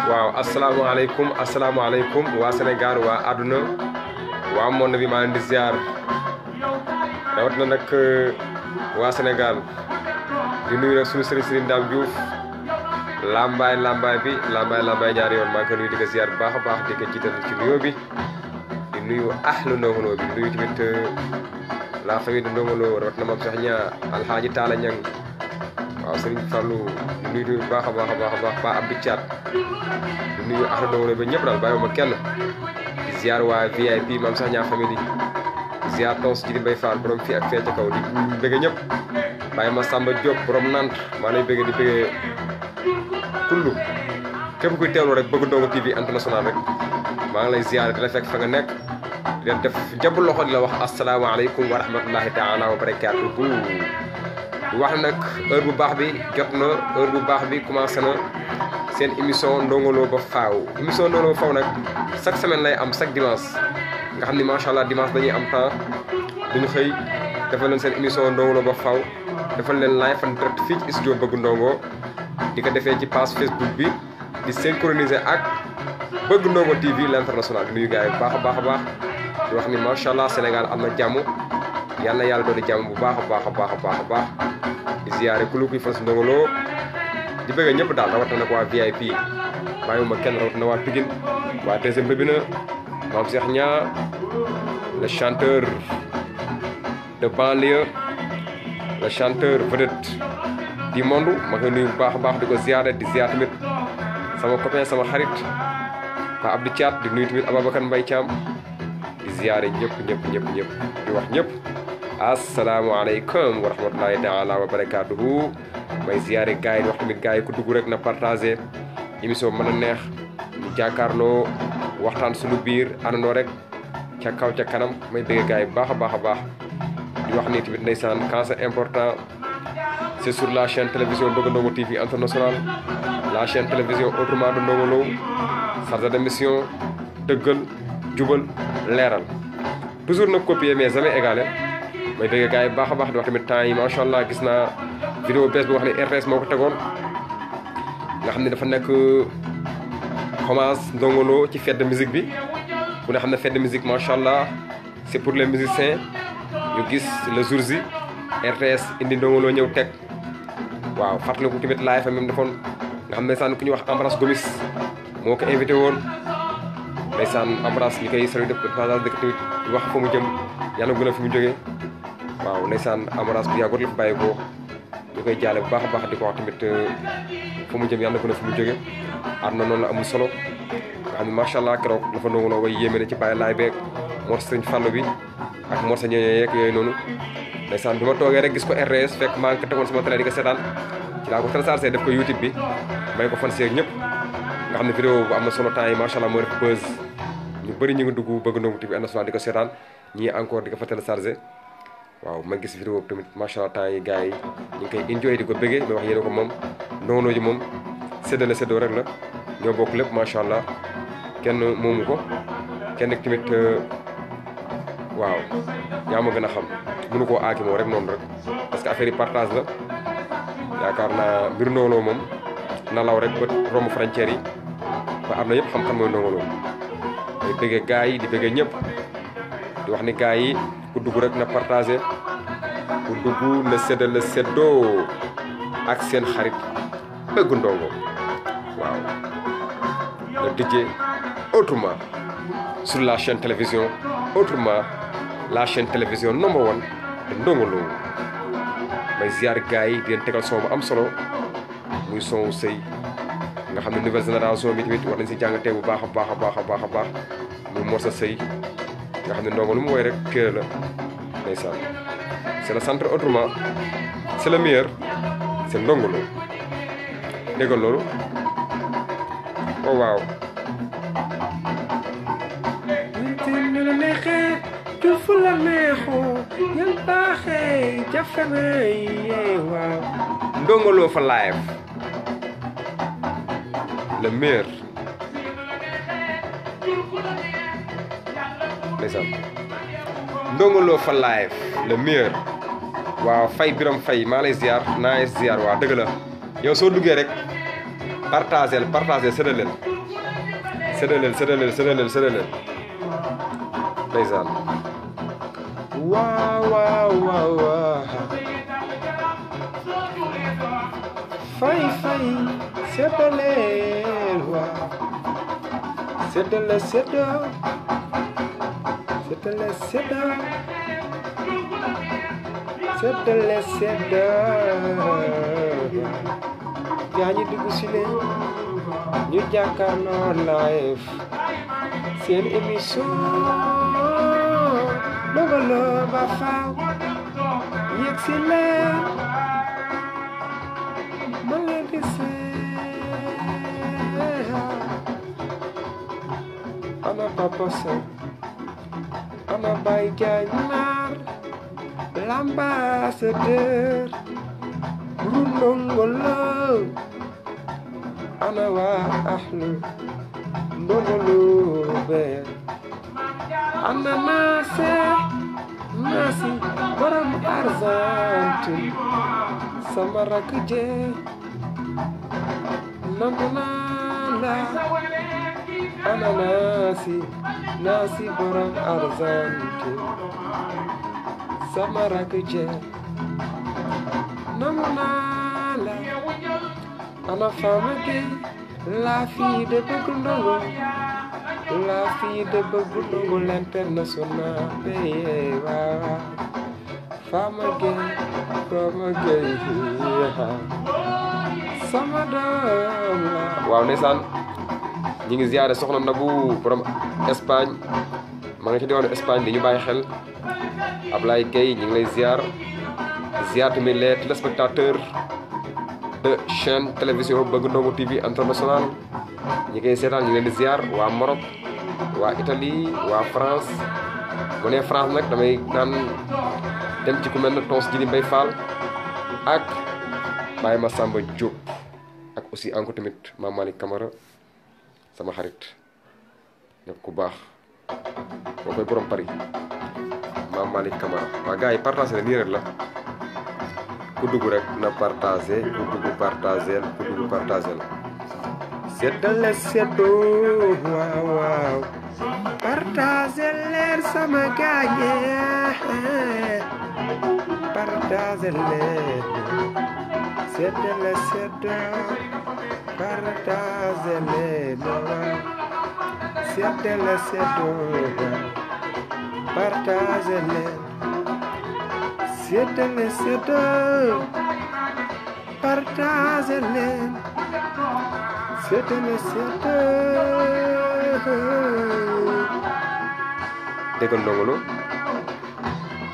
waaw asalaamaaleykum waa Sénégal waa àdduna waa monde bi maa leen di ziar rawat na nag waa Sénégal di nuyu nag suñu sëriñ Dame Diouf lambaay bi lambaay ñaari yoon maa ngi koy nuyu di ko ziar bu baax a baax di ko jiital ci nuyoo bi di nuyu ahlu Ndongo Lo bi di nuyu tamit la famille de Ndongo Lo rawat na Mame Cheikh Niang Alxaaji Taala Ñang waaw Serigne Fallou di nuyu bu baax a baax Pa Abdou Thiat di nuyu ahlu Ndongo Lo ba ñëpp daal bàyyiwuma kenn di ziar waa VIP Mame Cheikh Niang famille di ziar tons ji di Mbaye Fall borom fii ak fee ca kaw di bëgg ñëpp bàyyi ma Samba Diop borom Nant maa lay bëgg di bëgg kullu képp kuy teewlu rek bëgg Ndongo TV international rek maa ngi lay ziar di la fekk fa nga nekk di leen def jàpp loxo di la wax asalaamaaleykum wa rahmatullahi taala wa barakaatuhu di wax nag heure bu baax bi jot na heure bu baax bi commencé na seen émission Ndongo Lo ba faaw émission Ndongo Lo ba faaw nag chaque semaine lay am chaque dimanche nga xam ni macha allah dimanche dañuy am temps duñu xëy defal leen seen émission Ndongo Lo ba faaw defal leen live en direct fii ci studio Bëgg Ndongo di ko defee ci page Facebook bi di synchroniser ak Bëgg Ndongo TV l'international di nuyu gars yi bu baax a baax di wax ni macha allah Sénégal am na jàmm yal na yàlla doon jàmm bu baax a baax di ziare ku lu kuy fan si Ndongo Lo di bëgg ñëpp daal rawatina nag waa VIP bàyyiwuma kenn rawatina waa Pikine waa deuxième Rébina Mame Cheikh Niang le chanteur de banlieue le chanteur vedette du monde ma koy nuyu bu baax a baax di ko ziare di ziar tamit sama copain sama xarit Pa Abdou Thiat di nuyu tamit Ababacar Mbaye Thiam di ziare ñëpp di wax ñëpp asalaamaaleykum wa rahmatulahi taala wa barakaatuhu may ziare gars yi di wax tamit gars yi ku dugg rek na partagé émission mën a neex ñu jàkkaarloo waxtaan suñu biir àndandoo rek ca kaw ca kanam may bëgg gars yi bu baax a baax di wax ni tamit ndeysaan quand c'est important c'est sur la chaîne télévision Bëgg Ndongo TV international la chaîne télévision autrement de Ndongo Lo chargé de mission dëggal jubal leeral toujours nag copier mais jamais égalé may bëgg gars yi baax a baax di wax tamit temps yi macha allah gis naa vidéo bees bi wax ne RTS moo ko tegoon nga xam ne dafa nekk hommage Ndongo Lo ci fête de musique bi ku ne xam ne fête de musique macha allah c'est pour les musiciens ñu gis le jour ji RTS indi Ndongo Lo ñëw teg waaw fàttaliku tamit live fa même defoon nga xam ne ndeysaan ku ñuy wax Ambras Gomis moo ko invité woon ndeysaan Ambras ñi koy sori def passage dëkk tamit wax fa mu jëm yàlla gën a fi mu jógee waaw ndeysaan Ambras bu yàggut la fi bàyyi ko ñu koy jaale bu baax a baax di ko wax tamit fa mu jëm yàlla gën a fi mu jógee àdduna noonu la amul solo nga xam ne macha allah keroog la fa Ndongo Lo way yéeme ne ci bàyyi laay beeg Mor Sëriñ Fallu bi ak Mor sa ñeñee yeeg yooyu noonu ndeysaan bi ma toogee rek gis ko RTS fekk maa ngi ko tegoon sama télé di ko seetaan ci laa ko téléchargé def ko YouTube bi may ko fan seeg ñëpp nga xam ne vidéo bu am na solo temps yi macha allah moo def buzz ñu bëri ñu ngi dugg Bëgg Ndongo TV international di ko seetaan ñii encore di ko fa téléchargé waaw ma gis vidéo tamit macha allah temps yi gars yi ñu ngi koy enjoy di ko bëggee mais wax yéene ko moom Ndongo Lo ji moom séddoo rek la ñoo bokk lépp macha allah kenn moomu ko kenn tamit waaw yaa ma gën a xam mënu koo aaki moom rek noonu rek parce que affaire yi partage la yaakaar naa mbir Ndongo Lo moom na law rek ba romb frontière yi ba am na yëpp xam-xam mooy Ndongo Lo day bëggee gars yi di bëggee ñëpp di wax ni gars yi ku dugg rek na partagé ku dugg na séddoo ak seen xarit Bëgg Ndongo waaw le DJ autrement sur la chaîne télévision autrement la chaîne télévision number 1 de Ndongo Lo may ziar gars yi di leen tegal son bu am solo muy son sëy nga xam ne nouvelle génération bi tamit war nañ si jàngatee bu baax a baax muy Mor sa sëy nga xam ne Ndongo lu mu woy rek téere la ndeysaan c'est le centre autrement c'est le meilleur c'est Ndongo Lo déggal loolu oh waaw fu la neexoo yang baaxee jafe na waaw Ndongo Lo fa live le meilleur ndeysaan Ndongo Lo fa live le meilleur waaw Faye Biram Faye maa lay ziar naa ziar waaw dëgg la yow soo duggee rek partagel séddaleel ndeysaan waaw Faye séddaleel waaw séddale gaa ñi dugg si leen ñu jàkkaarloo live seen émission Ndongo Lo ba faaw yegg si leen ma leen di ana Papa Sow ana Baye Diagne Mar l'ambassadeur bu Ndongo Lo ana waa ahlu Ndongo Lo be ana Nasi borom Argentine sama rakk je namm naa la ana Nasi borom Argentine sama rakk je namm naa la ana Fama Gueye la fille de bëgg Ndongo l'international waaw Fama Gueye sama doom la waaw ndeysaan ñi ngi ziyaare soxna Nabou borom Espagne ma nga ci diwaanu Espagne di ñu bàyyi xel Ablaye Gueye ñi ngi lay ziar tamit les téléspectateurs de chaîne télévision Bëgg Ndongo TV international ñi koy seetaan ñu leen di ziar waa Maroc waa Italie waa France bu ne France nag damay naan dem ci ku mel ne Tons Jili Mbay Fall ak Baye Massamba Diop ak aussi encore tamit Mame Malick Camara sama xarit ñëpp ku baax boo koy borom Paris Mame Malick Camara waa gars yi partagé la nii rek la ku dugg rek na partagé ku dugg partagé la seddale waaw partagé leen sama gaañe partagé leen seddale partagé leen seddale partagé leen seddale partagé leen déggal Ndongo Lo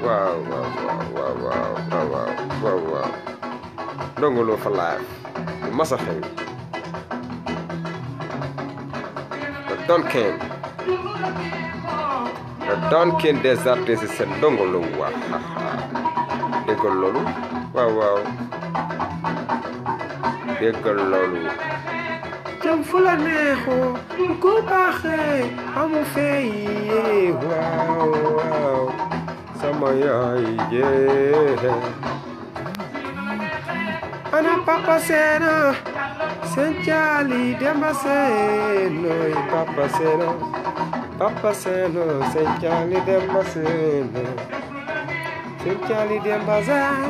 waaw Ndongo Lo fa live masa xew the Don King des artistes c'est Ndongo Lo waa déggal loolu waaw déggal loolu jëm fu la neexoo ku baaxee amu fey waaw sama yaay jee ana Papa Seno seen caali Demba Senoy Papa Seno seen caali Demba Seno seen caali Demba Zan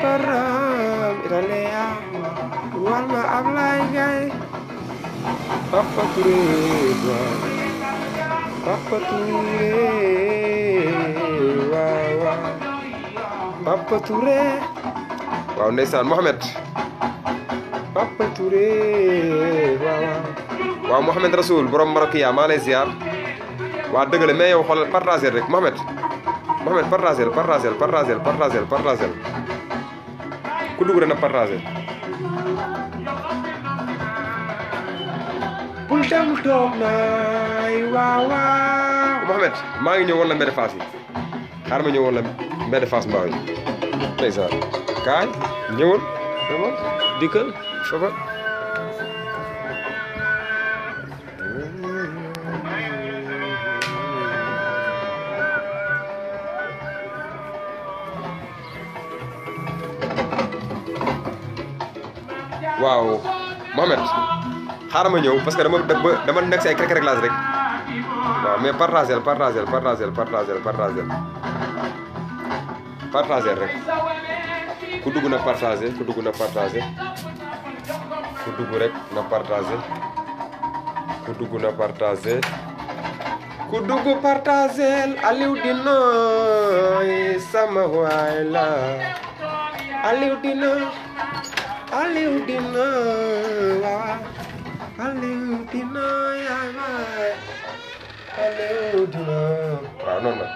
param italea walma Ablaye Gaye Papa Touré waaw Papa Touré waaw ndeysaan Mohamed Papa Touré waaw Mohamed Rasoul borom Marokiya maa lay ziar waa dëgg la mais yow xoolal partager rek Mohamed partager ku dugg rek na partager bul dem toog naay waaw Mohamed maa ngi ñëw woon la mbedd Fass yi xaaral ma ñëwoon la mbedd Fass Mbao yi ndeysaan kaay ñëwoon dama dikkal faba waaw Mohamed xaaral ma ñëw parce que dama nekk si ay quelques réglages rek waaw mais partagel rek ku dugg na partager ku dugg rek na partager ku dugg na partager ku dugg partager Aliou Dinoy sama waay la Aliou Dinoy Aliou Dinoy yaay waay Aliou Dinoy waaw noonu la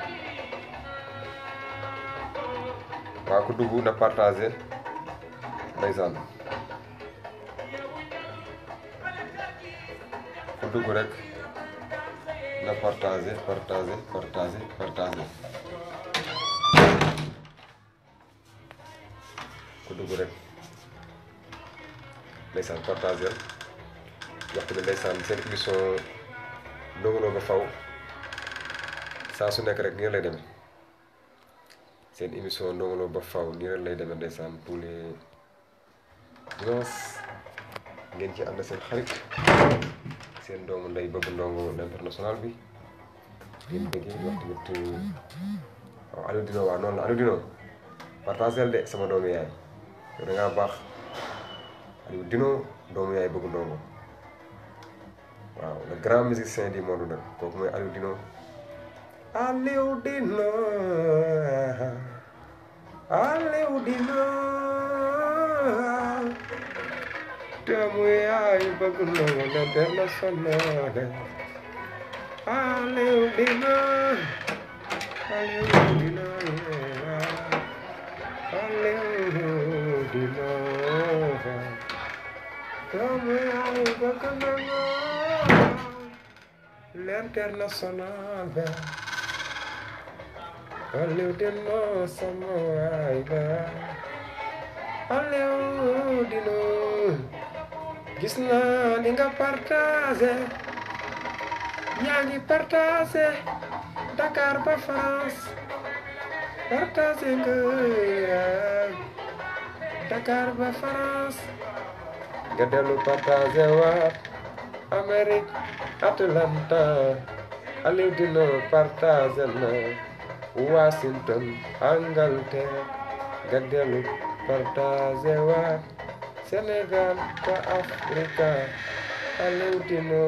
waaw ku dugg na partager ndeysaan ku dugg rek na partager ku dugg rek ndeysaan partager waxtu bi ndeysaan seen émission Ndongo Lo ba faw saa su nekk rek nii lay demee seen émission Ndongo Lo ba faw nii rek lay demee ndeysaan tous les dimanches ngeen ci ànd seen xarit seen doomu nday bëgg ndongo international bi ngeen bëggee wax tamit waaw Aliou Dino waaw noonu la Aliou Dino partagel de sama doomu yaay yow da ngaa baax Aliou Dino doomu yaay bëgg ndongo waaw le grand musicien du monde nag kooku mooy Aliou Dino Aliou Dino Aliou Dino doomu yaay bëgg ndongo international Aliou Dino Aliou Dino Aliou Dino doomu yaay bëgg ndongo l'international Aliou Dino sama waay la Aliou Dino gis naa li nga partagé yaa ngi partagé Dakar ba France partagé nga Dakar ba France nga dellu partagé waat Amérique Atlanta Aliou Dino partagé na Washington Angleterre nga dellu partagé waat Sénégal ba Afrika Aliou Dino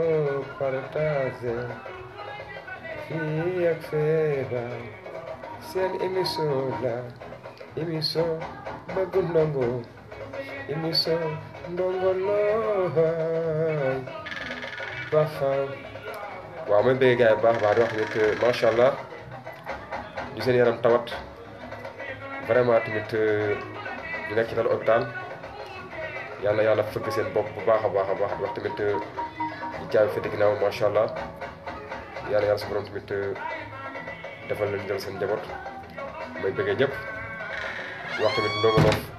partagé fii ak feeba seen émission la émission bëgg ndongo émission Ndongo Lo ba faw waaw may bëgg gaay baax di wax nit macha allah ñu seen yaram tawat vraiment tamit di nekk ci dal hôpital yàlla fëgg seen bopp bu baax a baax di wax tamit di jaay fete ginnaaw macha allah yàlla su borom tamit defal leen jël seen njaboot may bëggee ñëpp wax tamit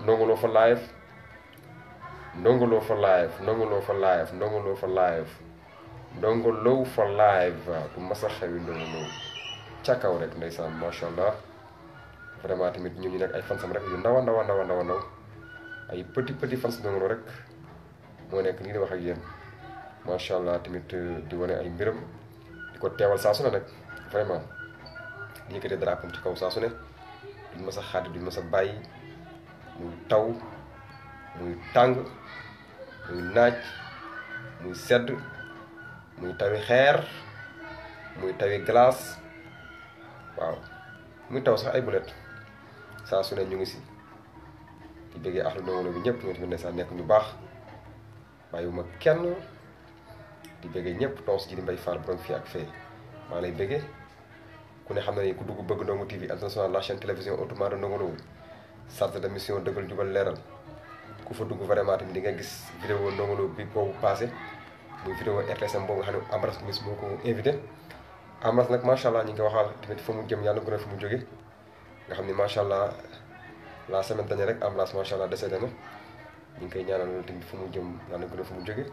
Ndongo Lo for live Ndongo Lo for live Ndongo Lo for live Ndongo Lo for live Ndongo Lo for live bu masa xewi Ndongo Lo ca kaw rek ndeysaan macha allah vraiment tamit ñun ñi nekk ay fansam rek yu ndaw ay petit fans Ndongo Lo rek moo nekk nii di wax ak yéen macha allah tamit di wane ay mbiram di ko teewal saa su ne nag vraiment di yëkkatee drapeau ci kaw saa su ne duñ ma sa xaadi duñ ma sa bàyyi muy taw muy tàng muy naaj muy sedd muy tawi xeer muy tawi glace waaw muy taw sax ay bulet saa su ne ñu ngi si di bëggee axlu Ndongo Lo bi ñëpp ñoo tamit ndeysaan nekk ñu baax bàyyiwuma kenn di bëggee ñëpp toos ji di Mbay Fall borom fii ak fee maa lay bëggee ku ne xam na ni ku dugg bëgg Ndongo TV international la chaîne télévision autrement de Ndongo Lo centre de mission dëggal jubal leeral ku fa dugg vraiment tamit di nga gis vidéo Ndongo Lo bi boobu passé muy vidéo RTSM boobu nga xam ne Ambras Miss moo ko invité Ambras nag macha allah ñi nga waxal tamit fa mu jëm yàlla gën a fi mu jóge nga xam ni macha allah la semaine dernière rek Ambalaas macha allah décédé na ñu ngi koy ñaanal loolu tamit fu mu jëm yàlla gën a fu mu jóge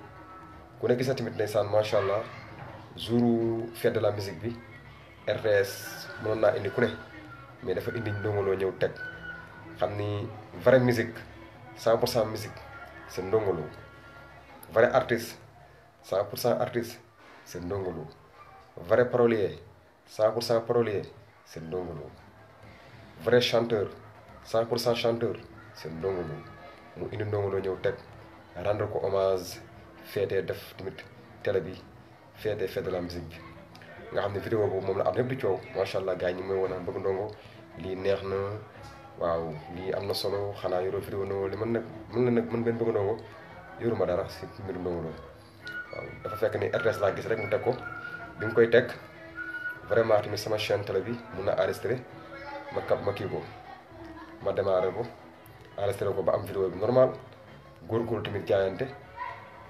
ku ne gis na tamit ndeysaan macha allah jour fête de la musique bi RTS mënoon naa indi ku ne mais dafa indi Ndongo Lo ñëw teg xam ni vraie musique 100% musique c'est Ndongo Lo vrai artiste 100% artiste c'est Ndongo Lo vrai parolier 100% parolier c'est Ndongo Lo vrai chanteur 100% chanteur c'est Ndongo Lo mu indi Ndongo Lo ñëw teg rendre ko hommage feetee def tamit télé bi feetee fête de la musique bi nga xam ne vidéo boobu moom la am ñëpp di coow macha allah gars yi ñu ngi may woon naan bëgg Ndongo lii neex na waaw lii am na solo xanaa yoroo vidéo Ndongo li man benn bëgg Ndongo yoruma dara si mbiru Ndongo Lo waaw dafa fekk ni RTS laa gis rek mu teg ko bi mu koy teg vraiment tamit sama chaîne télé bi mun na enregistré ma kii ko ma démarré ko enregistré ko ba am vidéo bi normal góorgóorlu tamit jaayante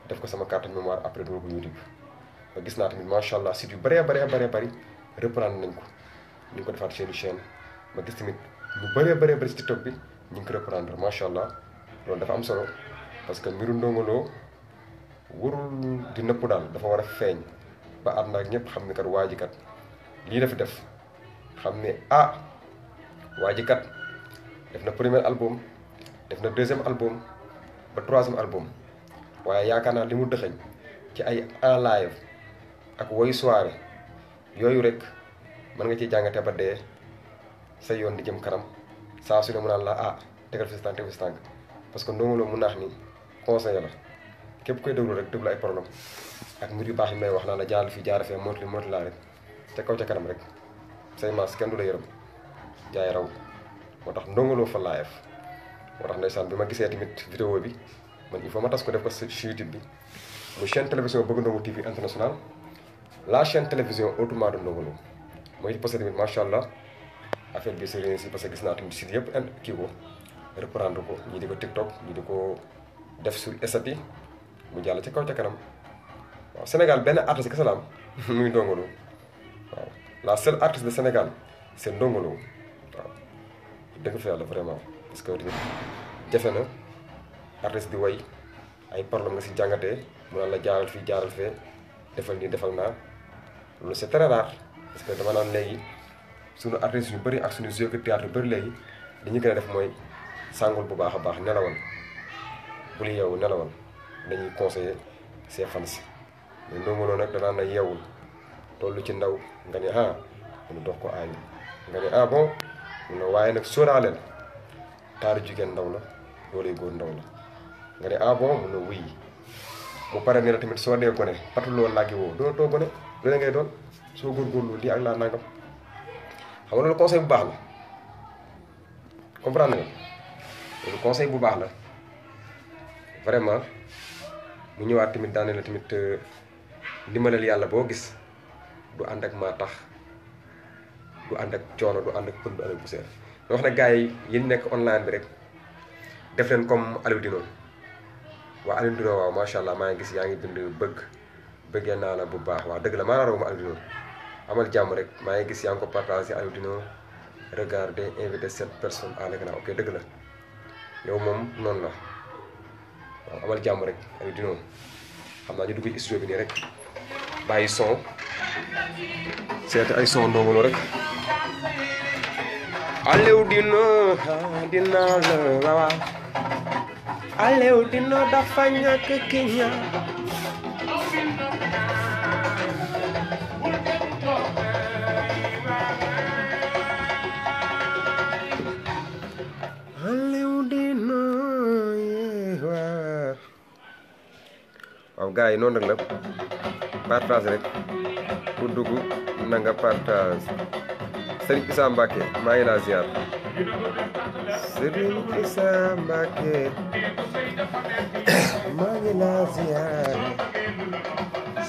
def ko sama carte mémoire après doo ko YouTube ba gis naa tamit macha allah site yu bëree bëri reprendre nañ ko ñu ngi ko defaat seen chaîne ma gis tamit ñu bëree bëri si TikTok bi ñu ngi ko reprendre macha allah loolu dafa am solo parce que mbiru Ndongo Lo warul di nëpp daal dafa war a feeñ ba àdduna ak ñëpp xam ne kat waa ji kat lii dafa def xam ne waa ji kat def na premier album def na deuxième album ba troisième album waaye yaakaar naa li mu dëxëñ ci ay en live ak woyu soirée yooyu rek mën nga ciy jàngate ba dee sa yoon di jëm kanam saa su ne mu naan la tegal fi tànk parce que Ndongo Lo mu naax ni conseil la képp koy déglu rek déglu ay problème ak mbir yu baax yi may wax naan la jaaral fii jaara fee moytu laa rek ca kaw ca kanam rek say maas kenn du la yërëm jaay raw moo tax Ndongo Lo fa live moo tax ndeysaan bi ma gisee tamit vidéo bi man il faut ma tas ko def ko ci YouTube bi mu chaîne télévision Bëgg Ndongo TV international la chaîne télévision autrement de Ndongo Lo mooy posté tamit macha allah affaire bi c'est réussi parce que gis naa tamit site yëpp kii ko reprendre ko ñii di ko TikTok ñii di ko def sur SAP mu jàll ci kaw ca kanam waaw Sénégal benn artiste kese la am muy Ndongo Lo waaw la seule artiste de Sénégal c'est Ndongo Lo waaw dëgg fa yàlla vraiment parce que tamit jafe na artiste di way ay problème nga si jàngatee mu naan la jaaral fii jaaral fee defal nii defal naa loolu c'est très rare parce que dama naan léegi suñu artistes yu bëri ak suñu jeu de théâtre yu bëri léegi li ñu gën a def mooy sàngul bu baax a baax nelawal bul yeewu nelawal dañuy conseiller ses fans mais Ndongo Lo nag danaan na yeewul tollu ci ndaw nga ne mu dox ko aayu nga ne bon mu ne waaye nag sóoraaleel taaru jigéen ndaw la dooley góor ndaw la nga ne bon mu ne wuy mu pare ne la tamit soo dee gone patuloo làggi woo doo too gone lu ne ngay doon soo góorgóorlu lii ak laa nangam xam nga loolu conseil bu baax la comprendre nga loolu conseil bu baax la vraiment mu ñëwaat tamit daane la tamit ndimbalal yàlla boo gis du ànd ak maa tax du ànd ak coono du ànd ak pënd du ànd ak poussière da wax na gars yi yéen nekk online bi rek def leen comme Aliou Dino waa Aliou Dino waaw macha allah maa ngi gis yaa ngi bind bëggee naa la bu baax waaw dëgg la maa raw ma Aliou Dino amal jàmm rek maa ngi gis yaa ngi ko partagé Aliou Dino regardez invité 7 personnes à l'écran ok dëgg la yow moom noonu la waaw amal jàmm rek Aliou Dino xam naa ñu dugg ci studio bi nii rek bàyyi son seeti ay son Ndongo Lo rek Aliou Dino dinaa la waaw Aliou Dino dafa ñàkk ki ñaa waaw gars yi noonu nag la partage rek pour dugg na nga partage Serigne Issa Mbacké maa ngi laa ziar Serigne Issa Mbacké maa ngi laa ziar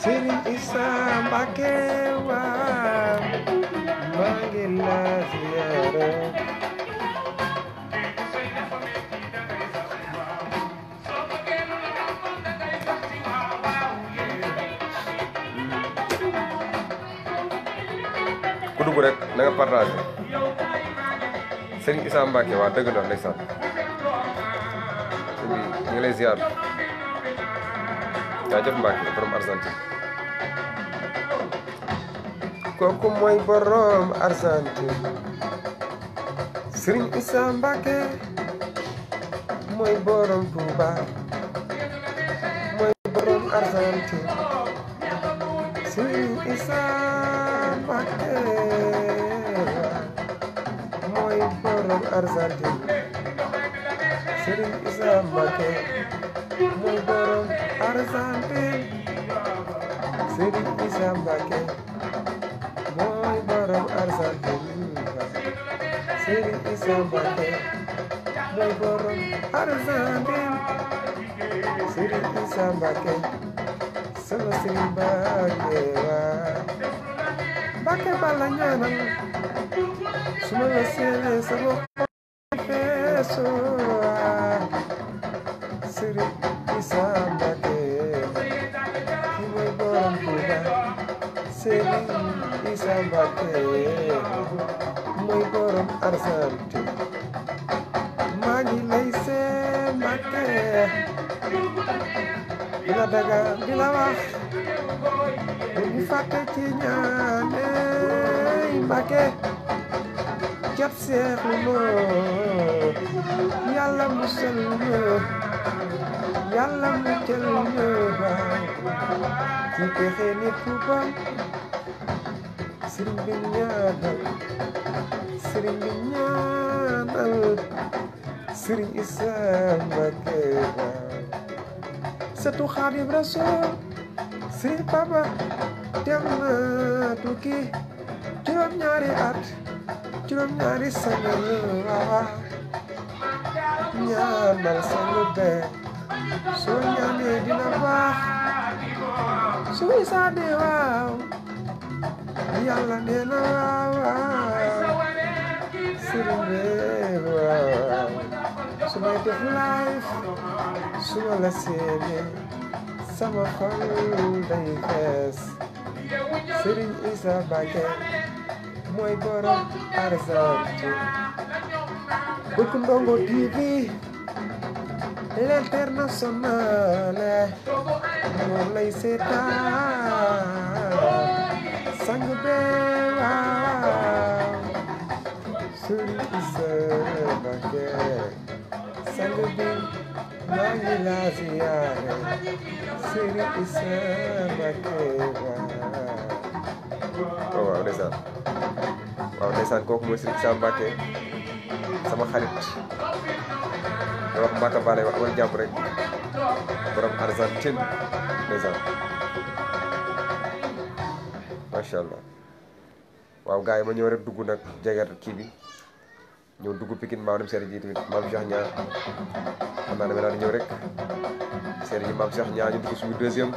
Serigne Issa Mbacké waaw maa ngi laa ziar ku dugg rek na nga partagé Serigne Issa Mbacké waa dëgg la ndeysaan sëñ bi ñu ngi lay ziar jaajëf Mbacké borom Argentine kooku mooy borom Argentine Serigne Issa Mbacké mooy borom Touba mooy borom Argentine Serigne Issa Mbacké mooy borom Argentine Serigne Issa Mbacké mooy borom Argentine Serigne Issa Mbacké mooy borom Argentine Serigne Issa Mbacké mooy borom Argentine Serigne Issa Mbacké sama Serigne Mbacké waa Mbacké bala ñaanal suma la seene sama feeso Serigne Issa Mbacké ki mooy borom Touba Serigne Issa Mbacké mooy borom Argentine maa ngi lay see Mbacké dina daga dina wax di fàtte ci ñaane Mbacké jot seexlu ma yàlla musal ma yàlla muccal ma ci pexe nit ku bon sëriñ bi ñaanal sëriñ bi ñaanal sëriñ Issa Mbacké sëtu Xaadim Rasuul sëriñ Baba dem na tukki juróom-ñaari at juróom-ñaari sangal ñaanal sang be soo ñaanee dina baax su Issa de waaw yàlla nee na waaw sëriñ be waaw su may def live su ma la seene sama xol day fees sëriñ Issa Mbacké mooy borom Argentine Boukou Ndongo TV l'internationale moom lay seetaan sang be waaw Serigne Issa Mbacké sang bi maa ngi la ziyaare Serigne Issa Mbacké waaw ndeysaan kooku mooy Serigne Issa Mbacké sama xarit da wax Mbacké Bale wax amal jàmm rek borom Argentine ndeysaan macha allah waaw gars yi ma ñëw rek dugg nag jeger kii bi ñëw dugg Pikine maa dem seeri ji tamit maam Cheikh Niang xam naa dama naa di ñëw rek seeri ji maam Cheikh Niang ñu dugg suñu deuxième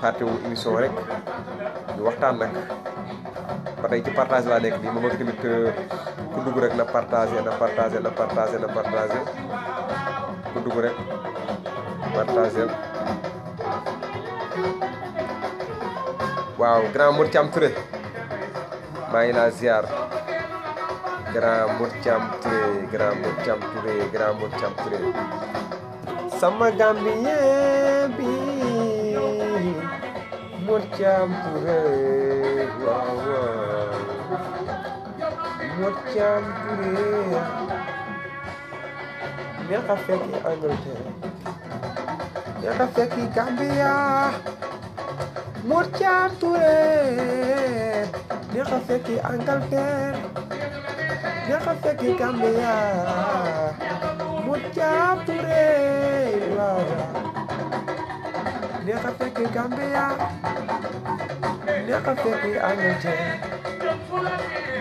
partie wu émission rek ñu waxtaan nag ba tey ci partage laa nekk nii moom ak tamit ku dugg rek na partagé ku dugg rek partagé waaw grand Mour Thiam Touré maa ngi laa ziar grand Mour Thiam Touré sama Gambien bi Mour Thiam Touré waaw Mour Thiam Touré neex a fekki Angleterre neex a fekki Gambia Mour Thiam Touré neex a fekki Angleterre neex a fekki Gambia Mour Thiam Touré waaw neex a fekki Gambia neex a fekki Angleterre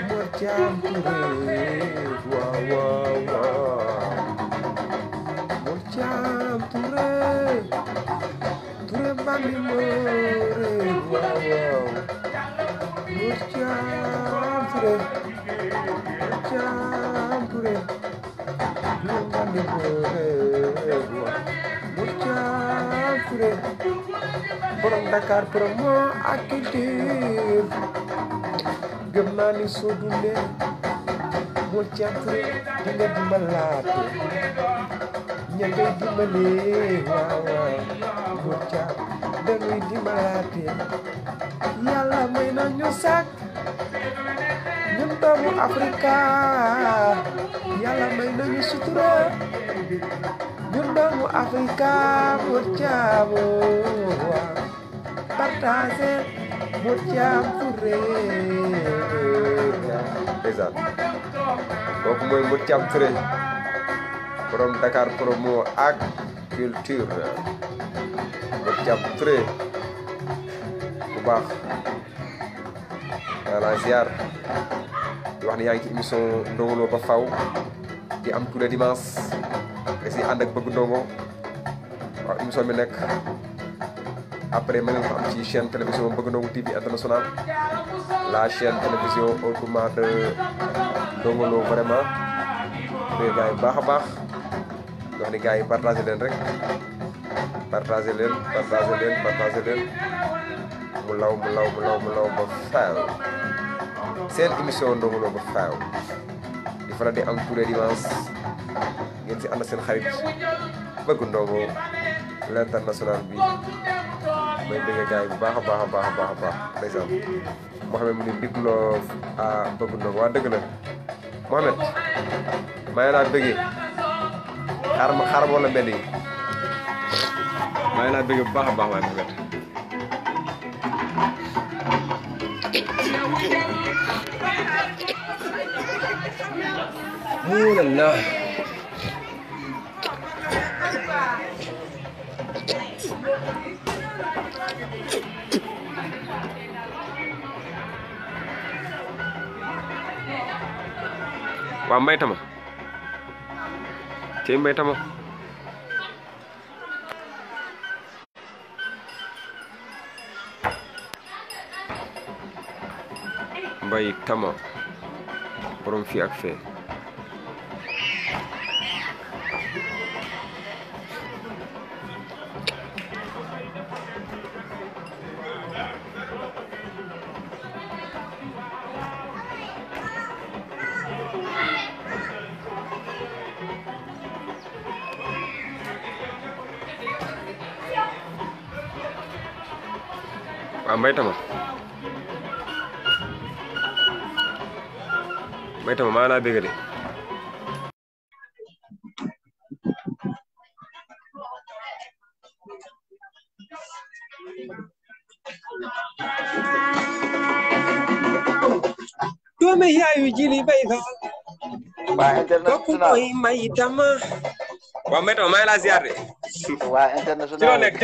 Mour Thiam Touré waaw Mour Thiam Touré bandi moore waaw Mour Thiam Touré bandi moore waaw Mour Thiam Touré borom Dakar promo ak culture gëm naa ni soo dundee Mor Thiam Touré di nga dimbalaate ña ngay dimbale waaw waaw Mor Thiam dañuy dimbalaate yàlla may na ñu sàkk ñun doomu Afrika yàlla may na ñu sutura ñun doomu Afrika Mor Thiam waaw partagé Mor Thiam Touré ndeysaan kooku mooy Mor Thiam Touré borom Dakar Promo ak culture Mor Thiam Touré bu baax la ziar di wax ni yaa ngi ci émission Ndongo Lo ba faw di am tous les dimanches nga si ànd ak bëgg ndongo waaw émission bi nekk après ma ngeen ko am ci chaîne télévision Bëgg Ndongo TV international la chaîne télévision autrement de Ndongo Lo vraiment nuyu gars yi baax a baax wax ni gars yi partagé leen rek partagé leen mu law ba faaw seen émission Ndongo Lo ba faaw di faral di am tous les dimanches ngeen si ànd seen xarit Bëgg Ndongo l'international bi may bëgg gars yi bu baax a baax ndeysaan Mohamed mu ni big love à Bëgg Ndongo waa dëgg la Mohamed maa ngi laa bëggee xaar wala mbedd yi maa ngi laa bëggee bu baax a baax waaye Mohamed la waa Mbay Tama cey Mbay Tama Mbay Tama borom fii ak fee Mbay Tama maa laa bëgg de doomi yaayu Jili Mbay Fall waa international kooku mooy Mbay Tama waa Mbay Tama maa laa ziar de waa international ci loo nekk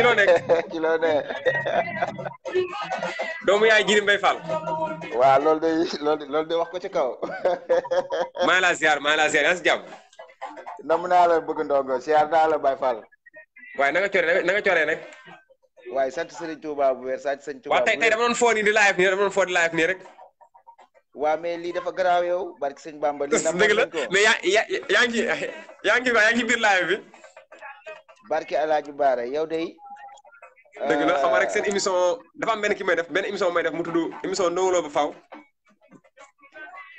ci loo nekk doomu yaay Jili Mbay Fall waa loolu de wax ko ci kaw maa laa ziar yaa si jàmm nam naa la Bëgg Ndongo ziar naa la Baye Fall waaye na nga coree rek waaye sant Serigne Touba bu wér sant Serigne Touba waaw tey dama doon foo nii di live nii rek waa mais lii dafa garaaw yow barke Sëñ Bamba lii nam dëgg la mais yaa ngi biir live bi barke Alaaji Baara yow day dëgg la xam nga rek seen émission dafa am benn émission may def mu tudd émission Ndongo Lo ba faaw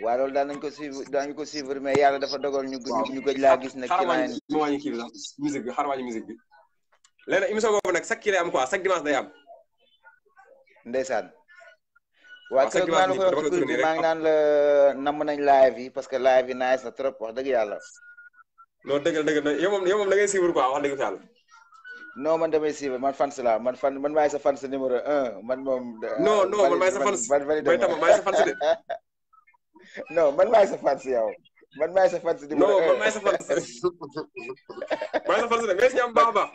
waaw loolu daan nañu ko suivre mais yàlla dafa dogal ñu gëj laa gis nag ci leen mo wàññi kii bi sax musique bi xar wàññi musique bi léegi émission boobu nag chaque kii lay am quoi chaque dimanche day am ndeysaan waaw kër maa la ko wax ci maa ngi naan la namm nañ live yi parce que live yi nice na trop wax dëgg yàlla non dëgg yow moom da ngay suivre quoi wax dëgg fa yàlla non man damay suivre man fans la man maay sa fans numéro 1 man moom non man maay sa fans Mbay Tama maay sa fans de non man maay sa fans yow man maay sa fans numéro 1 non man maay sa fans maay sa fans de mais si am baax a baax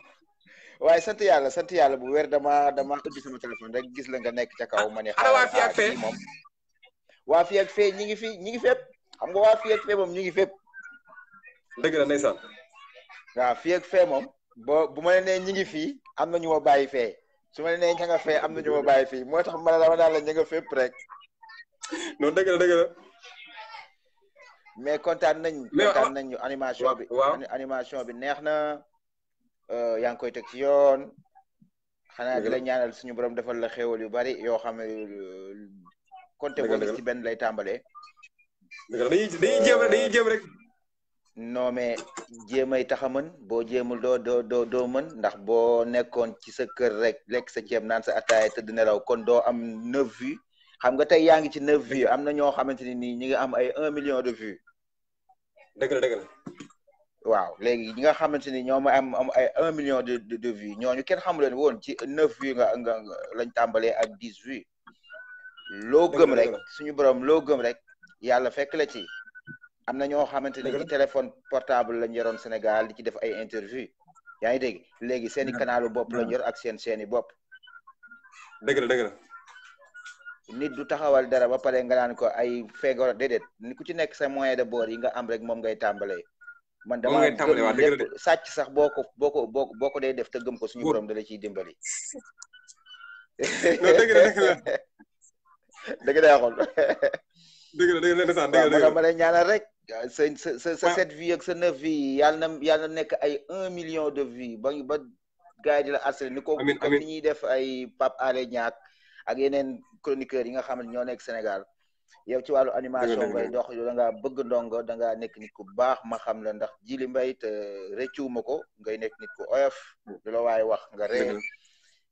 waaye sant yàlla bu wér dama ubbi sama téléphone rek gis la nga nekk ca kaw ma ne ana waa fii ak fee moom waa fii ak fee ñi ngi fépp xam nga waa fii ak fee moom ñi ngi fépp dëgg la ndeysaan waaw fii ak fee moom bu ma nee ñi ngi fii am na ñu ma bàyyi fee su ma nee ña nga fee am na ñu ma bàyyi fii moo tax ma ne dama daal la ña nga fépp rek non dëgg la mais kontaan nañu animation bi neex na yaa ngi koy teg ci yoon xanaa di la ñaanal suñu borom defal la xéwal yu bari yoo xam ne compté boo gis ci benn lay tàmbalee dañuy jéem rek. non mais jéemay tax a mën boo jéemul doo mën ndax boo nekkoon ci sa kër rek lekk sa ceeb naan sa ataaya tëdd nelaw kon doo am 9 vues xam nga tey yaa ngi ci 9 vues am na ñoo xamante ni nii ñi ngi am ay 1 million de vues. dëgg la. waaw léegi ñi nga xamante ni ñoom am ay 1 million de vues ñooñu kenn xamu leen woon ci 9 vues nga lañ tàmbalee ak 10 vues. loo gëm rek suñu borom loo gëm rek yàlla fekk la ci. am na ñoo xamante ni ci téléphone portable lañ yoroon Sénégal di ci def ay interview yaa ngi dégg léegi seeni kanalu bopp lañ yor ak seeni bopp. dëgg la. nit du taxawal dara ba pare nga naan ko ay feegoro déedéet ni ku ci nekk sa moyen de bord yi nga am rek moom ngay tàmbalee. man dama gëm lépp sàcc sax boo ko dee def te gëm ko suñu borom da la ciy dimbali. dëgg la xool. dëgg la ma lay ñaanal rek. sa 7 vues ak sa 9 vues yàlla na nekk ay 1 million de vues ba gars yi di la harcelé ni ko comme ni ñuy def ay Pape Alé Niang ak yeneen chroniqueurs yi nga xam ne ñoo nekk Sénégal yow ci wàllu animation ngay dox da ngaa bëgg ndongo da ngaa nekk nit ku baax ma xam la ndax Djily Mbaye te rëccuwuma ko ngay nekk nit ku oyof du la waaye wax nga ree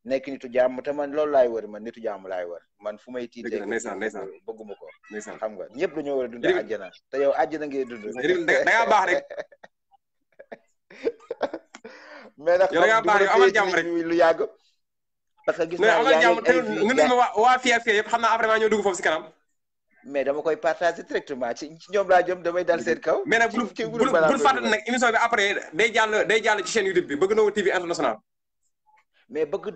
nekk nitu jàmm te man loolu laay wër man nitu jàmm laay wër man fu may tiitee bëgguma ko xam nga ñëpp dañoo war a dund àjjana te yow àjjana ngay dund da ngaa baax rek mais nag yow da ngaa baax yow amal jàmm rek lu yàgg parce que gis naa amal jàmm te nga ma waa fii yëpp xam naa après maa ñoo dugg foofu si kanam mais dama koy partager directement ci ñoom laa jëm damay dal seen kaw mais nag bul fàttali nag émission bi après day jàll ci chaîne YouTube bi Bëgg Ndongo TV international mais Bëgg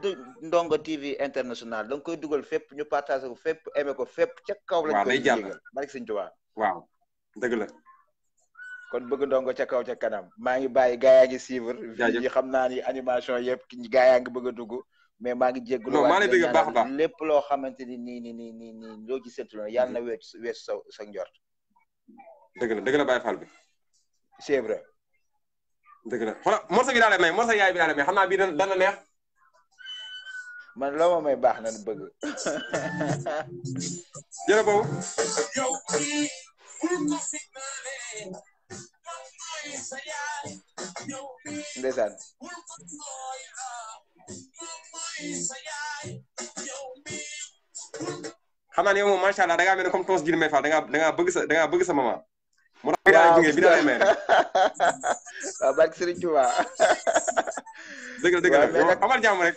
Ndongo TV international da nga koy dugal fépp ñu partager ko fépp aimé ko fépp ca kaw lañ koy jégal barke Sëñ Tuubaa waaw dëgg la kon Bëgg Ndongo ca kaw ca kanam maa ngi bàyyi gaa yaa ngi suivre yi xam naa ni animation yëpp gaa yaa ngi bëgg a dugg mais maa ngi jégalu maa lay bëgg baax a baax lépp loo xamante ni nii loo ci seetlu na yàlla na weesu sa njort dëgg la Baye Fall bi c'est vrai dëgg la xoolal morceau bi daal lay may morceau yaay bi daal lay may xam naa bii dana neex man loo ma may baax nañu bëgg jërë boobu ndeysaan xam naa ne yow moom macha allah da ngaa mel ne comme toos Djily Mbaye Fall da ngaa bëgg sa maman. moo tax bi daal may rek. waaw barke Serigne Touba. dëgg la amal jàmm rek.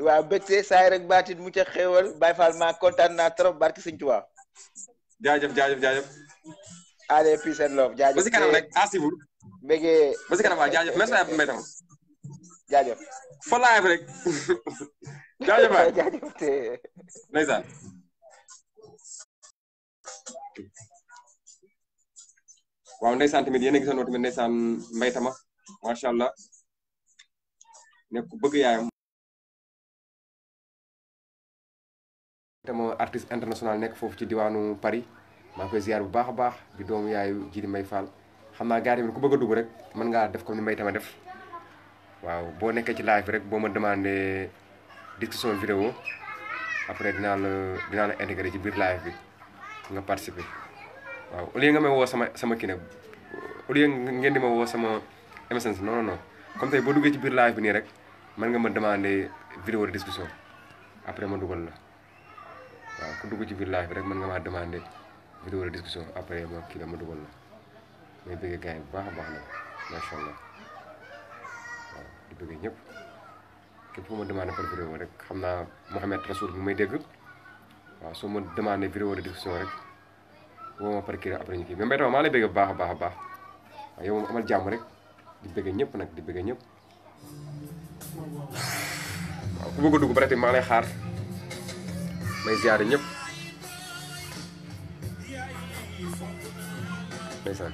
waaw bëgte saay rek baatit mu ca xéewal Baye Fall maa kontaan naa trop barke Serigne Touba. jaajëf. allez peace and love jaajëf. ba si kanam rek asibur. bëggee ba si kanam waaw jaajëf merci à Mbaye tam. jaajëf. fa live rek. jaajëf waay jaajëf te. ndeysaan. waaw ndeysaan tamit yéen a gisandoo tamit ndeysaan Mbaye Tama macha allah nekk ku bëgg yaayam. tama artiste international nekk foofu ci diwaanu Paris maa koy ziar bu baax a baax di doomu yaayu Djily Mbaye Fall xam naa gars yi ku bëgg a dugg rek mën ngaa def comme ni Mbaye Tama def waaw boo nekkee ci live rek boo ma demandé discussion vidéo après dinaa la intégré ci biir live bi nga participer waaw au lieu nga may woo sama kii nag au lieu ngeen di ma woo sama MSN non comme tey boo duggee ci biir live bi nii rek mën nga ma demander vidéo de discussion après ma dugal la waaw ku dugg ci biir live bi rek mën nga maa demander vidéo de discussion après ma kii la ma dugal la may bëggee gars yi bu baax a baax nag macha allah waaw di bëggee ñëpp képp ku ma demander par vidéo rek xam naa Mouhamed Rasoul bi may dégg waaw soo ma demander vidéo de discussion rek woo ma par kii après ñu kii mais Mbaye Tama maa lay bëgg bu baax a baax waaw yow moom amal jàmm rek di bëggee ñëpp nag di bëggee ñëpp waaw ku bëgg a dugg ba tey maa lay xaar may ziare ñëpp ndeysaan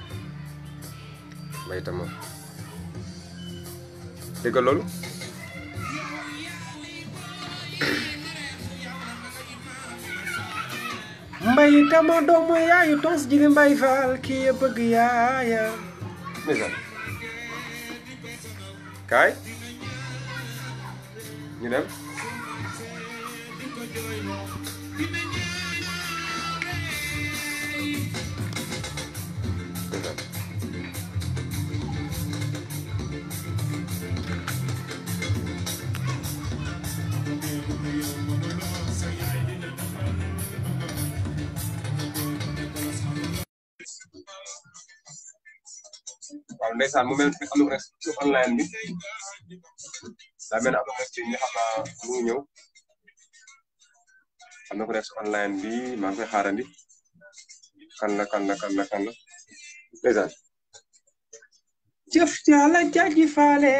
Mbaye Tama dégg nga loolu Mbaye Tama doomu yaayu tos Djily Mbaye Fall kii ya bëgg yaaya ndeysaan kaay ñu dem waaw ndeysaan mu mel am na rek ci online bi daa mel am na rek ci ñi xam naa mu ngi ñëw am na ko rek ci online bi maa ngi koy xaarandi kan la ndeysaan jëf jàlla jaaji faale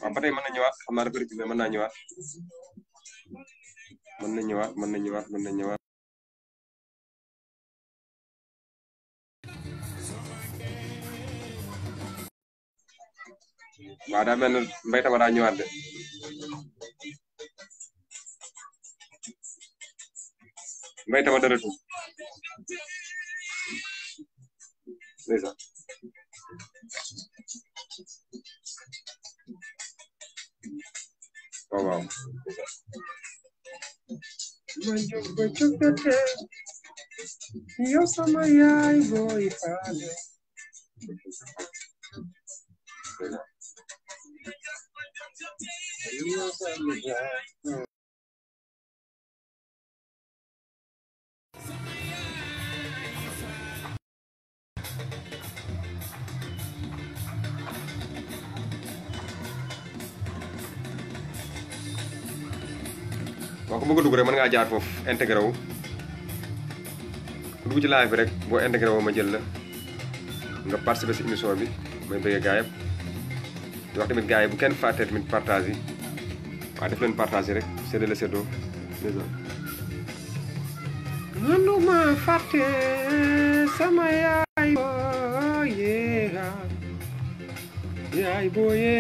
waaw ba tey mën na ñëwaat xam naa dafa rek mën naa ñëwaat mën na ñëwaat waaw daa mel ne Mbaye Tama daa ñëwaat de Mbaye Tama dara tuut ndeysaan waaw ma jóg ba jógate yow sama yaay booy faale waaw ku bëgg a dugg rek mën ngaa jaar foofu intégré wu ku dugg ci live bi rek boo intégré woo ma jël la nga participer si émission bi may bëggee gaa yëpp di wax tamit gaa yi bu kenn fàtte tamit partage yi waaw def leen partage rek séddale séddoo mënuma fàtte sama yaay booye yaay booye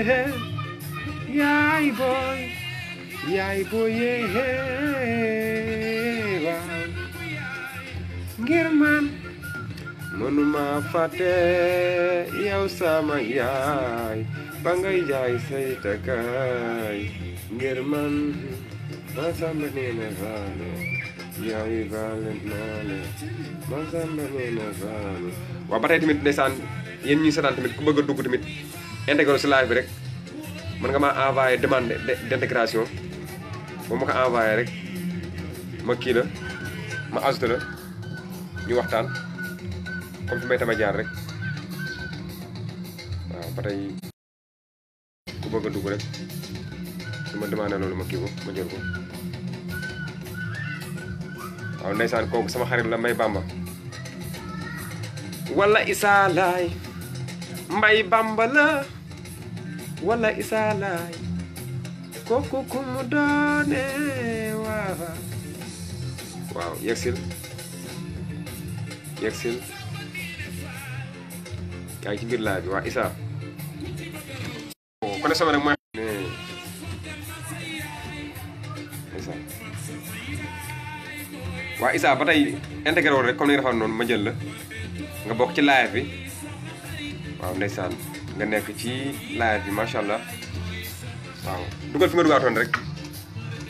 yaay booy yaay booye waaw ngir man mënuma fàtte yow sama yaay ba ngay jaay say takkaay ngir man ma samba neena faale yaay faale naale ma samba neena faale waaw ba tey tamit ndeysaan yéen ñuy seetaan tamit ku bëgg a dugg tamit intégré si live bi rek mën nga ma envoyé demande d'intégration boo ma ko envoyé rek ma kii la ma ajouté la ñu waxtaan comme fi Mbaye Tama jaar rek waaw ba tey ku bëgg a dugg rek su ma demandé loolu ma kii ko ma jël ko waaw ndeysaan kooku sama xarit la Mbaye Bamba wala Issa Laay Mbaye Bamba la wala Issa Laay kooku ku mu doone waaw yegsil yaa ngi ci biir laaj bi waa Issa connexion bi nag mooy waa Issa ba tey intégré woon rek comme ni nga defoon noonu ma jël la nga bokk ci live bi waaw ndeysaan nga nekk ci live bi macha allah waaw dugal fi nga dugaatoon rek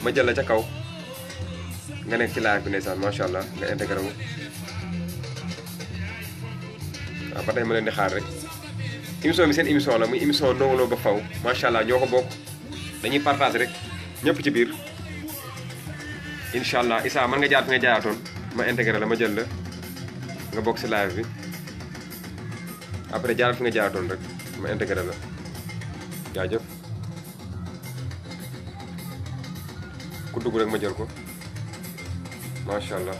ma jël la ca kaw nga nekk ci live bi ndeysaan macha allah nga intégré wu waaw ba tey ma leen di xaar rek émission bi seen émission la muy émission Ndongo Lo ba faw macha allah ñoo ko bokk dañuy partage rek ñëpp ci biir incha allah Issa mën nga jaar fi nga jaaratoon ma intégré la ma jël la nga bokk si live bi après jaaral fi nga jaaratoon rek ma intégré la jaajëf ku dugg rek ma jël ko macha allah.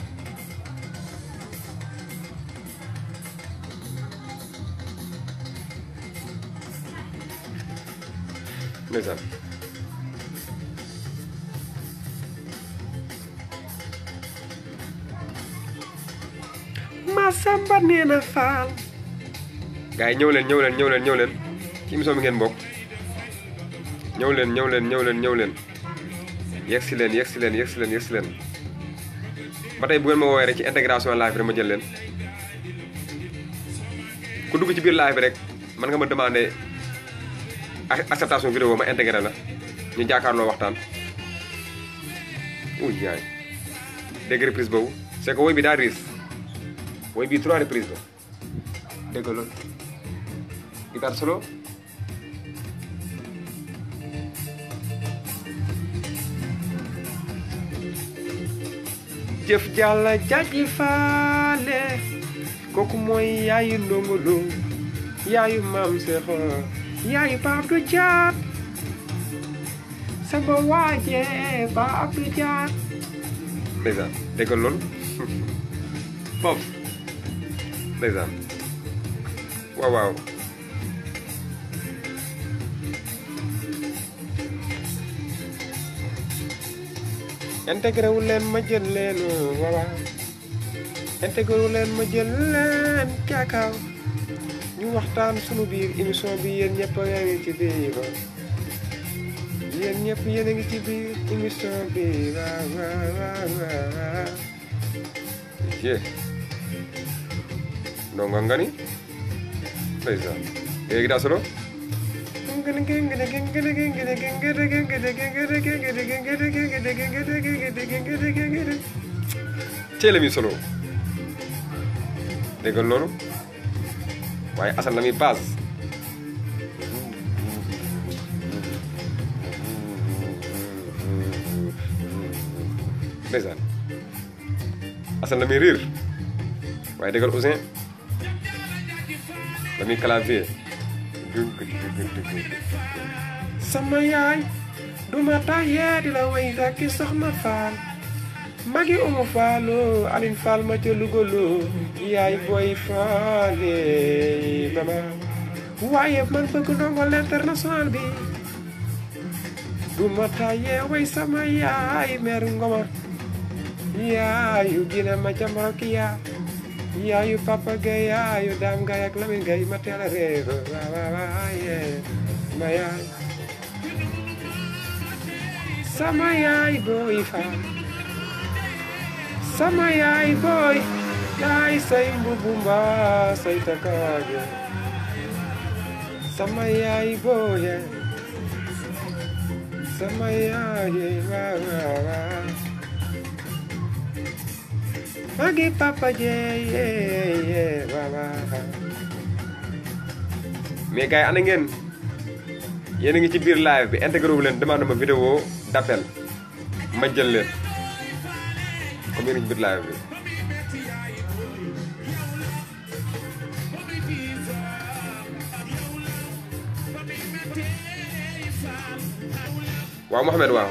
ndeysaan Masamba nee na faal gars yi ñëw leen ci émission bi ngeen bokk ñëw leen yegsi leen ba tey bu ngeen ma woowee rek ci intégration live rek ma jël leen ku dugg ci biir live bi rek mën nga ma demander acceptation vidéo ma intégré la ñu jàkkaarloo waxtaan uy yaay dégg reprise boobu c'est que woy bi daa riis woy bi 3 reprises la dégg loolu guitare solo jëf jàlla jaji faale kooku mooy yaayu Ndongo Lo yaayu maam Seexo yaayu Pape Abdou Diat sama waaje Pape Abdou Diat ndeysaan dégg loolu foofu ndeysaan waaw waaw intégré wu leen ma jël leen waaw waaw intégré wu leen ma jël leen caakaaw ñu waxtaan sunu biir émission bi yéen ñëpp a ngi ci biir yéen ñëpp yéen a ngi ci biir émission bi waaw waaw waaw waaw je ndongo nga ni ndeysaan léegi daa solo teel a mi solo dégg nga loolu waaye Assane la muy base ndeysaan Assane la muy riir waaye déggal Ouzin la muy clavier sama yaay duma tàyyee di la way rakki soxna Faal magi umu Faalo Aline Fall ma ca Lugolo yaay booy faale mama waaye man bëgg Ndongo l'international bi duma tàyyee way sama yaay mer Ngoma yaayu gina ma ca Marokiya yaayu Papa Gueye yaayu Dame Gueye ak Lamine Gueye ma teel a réer waaye ma yaay sama yaay booy faal sama yaay booy yaay say mbubu mbaa say takaaje sama yaay booy sama yaay waaw magi Papa Gueye waaw mais gars yi ana ngeen yéen a ngi ci biir live bi intégré wu leen demande ma vidéo d'appel ma jël leen comme yéen a ngi ci biir live bi waaw Mohamed waaw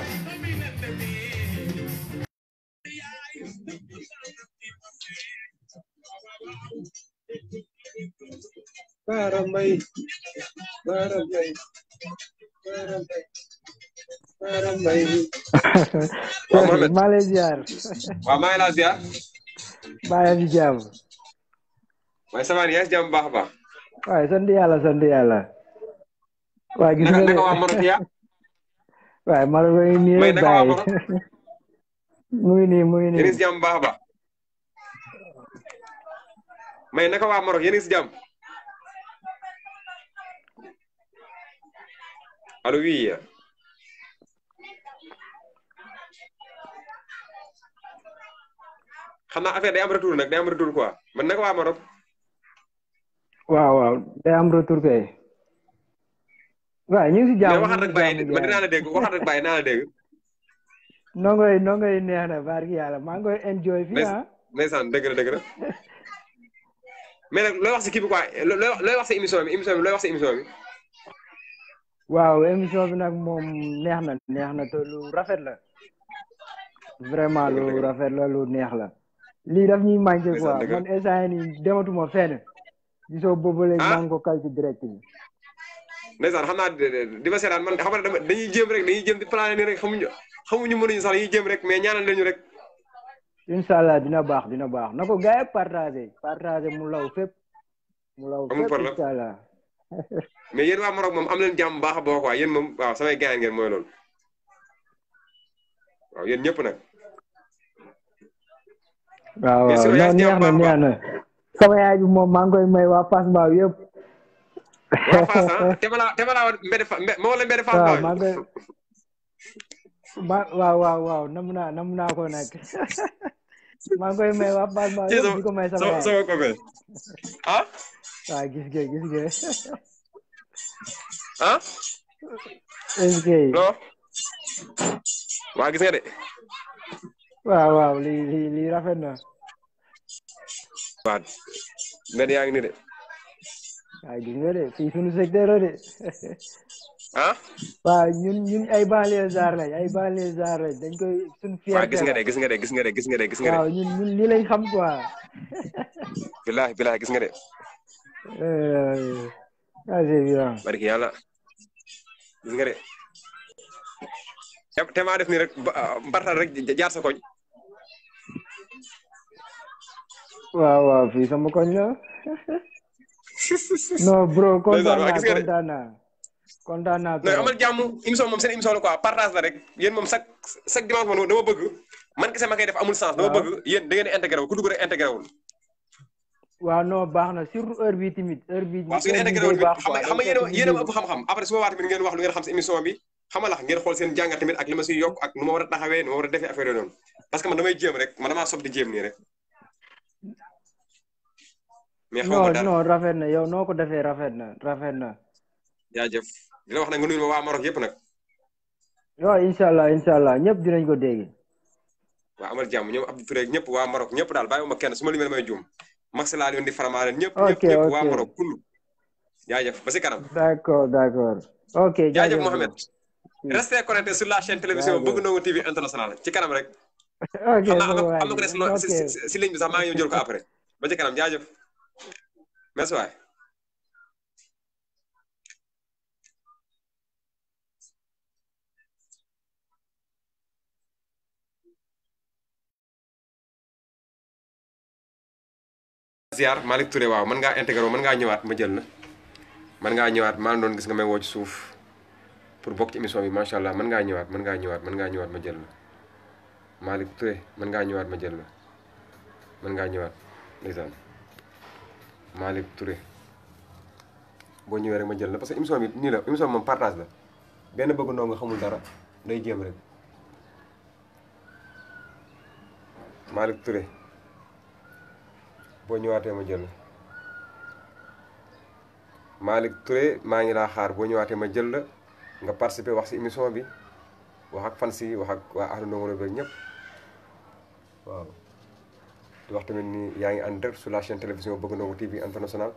Barambay maa lay ziar. waaw maa ngi laa ziar. maa ngi jàmm. waaye ça va yaa ngi jàmm baax a baax. waaye sant yàlla sant yàlla. waa gis nga naka waa Maroc yaa. waaye Maroc yi nii rek bàyyi. mu ngi nii mu ngi nii. yéen a ngi si jàmm baax a baax. mais naka waa Maroc yéen a ngi si jàmm. allo oui. xam naa affaire day am retour nag day am retour quoi man naka waa Maroc. waaw waaw day am retour kay. waaw ñu ngi si jàmm waxaat rek bàyyi man dinaa la dégg waxaat rek bàyyi naa la dégg. nongoy neex na barki yàlla maa ngi koy enjoy fii ah. ndeysaan dëgg la dëgg la. mais nag looy wax si kii bi quoi looy wax si émission bi looy wax si émission bi. waaw émission bi nag moom neex na te lu rafet la. vraiment lu rafet la lu neex la. lii daf ñuy manqué quoi man instant nii dematuma fenn. gisoo boobu léegi maa ngi ko kal ci direct bi. ndeysaan xam naa di ma seetaan man xam nga dañuy jéem rek dañuy jéem di plané nii rek xamuñu mënuñu sax dañuy jéem rek mais ñaanal lañu rek. incha allah dina baax na ko gars yi partagé mu law fépp. incha allah. mais yéen waa Maroc moom am leen jàmm baax a boo quoi yéen moom waaw samay gars ngeen mooy loolu waaw yéen ñëpp nag. waaw neex na sama yaay bi moom maa ngi koy may waa Fass Mbao yëpp. waa Fass ah te ma laa mbedd Fass Mbao maa ngi koy waaw nam naa ko nag maa ngi koy may waa Fass Mbao yëpp di ko may sama yaay sama copain ah. waaw gis nga ah. est-ce que. non. waa gis nga de. waaw lii rafet na. waaw mbedd yaa ngi nii de. waaw gis nga de fii suñu secteur la de. ah. waaw ñun ay banlieusards lañ dañ koy suñu fierté la. waaw gis nga de. waaw ñun lii lañ xam quoi. bilaay gis nga de. ah c'est bien. barki yàlla gis nga de. te maa def nii rek mbartal rek jaar sa koñ. waaw fii sama koñ la. non bro kontaan naa. non amal jàmm émission moom seen émission la quoi partage la rek yéen moom chaque dimanche moom dama bëgg man kese ma koy def amul sens. dama bëgg yéen da ngeen di intégré wu ku dugg rek intégré wul. waaw non baax na surtout heure bi tamit heure bi. waaw su ngeen intégré wul xam nga yéen a ëpp xam-xam après su boobaa tamit ngeen wax lu ngeen xam si émission bi xam nga ngeen xool seen jàngat tamit ak li ma siy yokk ak nu ma war a taxawee nu ma war a defee affaire yooyu noonu parce que man damay jéem rek man damaa sob di jéem nii rek. mais xaw ma dara non rafet na yow noo ko defee rafet na. jaajëf di la wax nag nga nuyu ma waa Maroc yëpp nag. waaw incha allah ñëpp dinañ ko dégg. waaw amal jàmm ñoom Abdou Touré ñëpp waa Maroc ñëpp daal bàyyiwuma kenn su ma limee damay juum max laa leen di faramaale ñëpp waa Maroc kullu jaajëf ba si kanam. d'accord ok jaajëf Mohamed. restez connecté sur la chaîne télévision Bëgg Ndongo TV international ci kanam rek. ok am na ko des si ligne bi sax maa ngi ñëw jël ko après ba ci kanam jaajëf merci waay. ziar Malick Touré waaw mën ngaa intégré mën ngaa ñëwaat ma jël la mën ngaa ñëwaat maa ngi doon gis nga may woo ci suuf pour bokk ci émission bi macha allah mën ngaa ñëwaat ma jël la Malick Touré mën ngaa ñëwaat ma jël la mën ngaa ñëwaat ndeysaan Malick Touré boo ñëwee rek ma jël la parce que émission bi nii la émission bi moom partage la benn bëgg ndoo nga xamul dara day jéem rek Malick Touré boo ñëwaatee ma jël Malick Touré maa ngi laa xaar boo ñëwaatee ma jël la nga participer wax si émission bi wax ak fans yi wax ak waa ahlu Ndongo Lo bi ñëpp waaw di wax tamit ni yaa ngi en direct sur la chaîne télévision Bëgg Ndongo TV international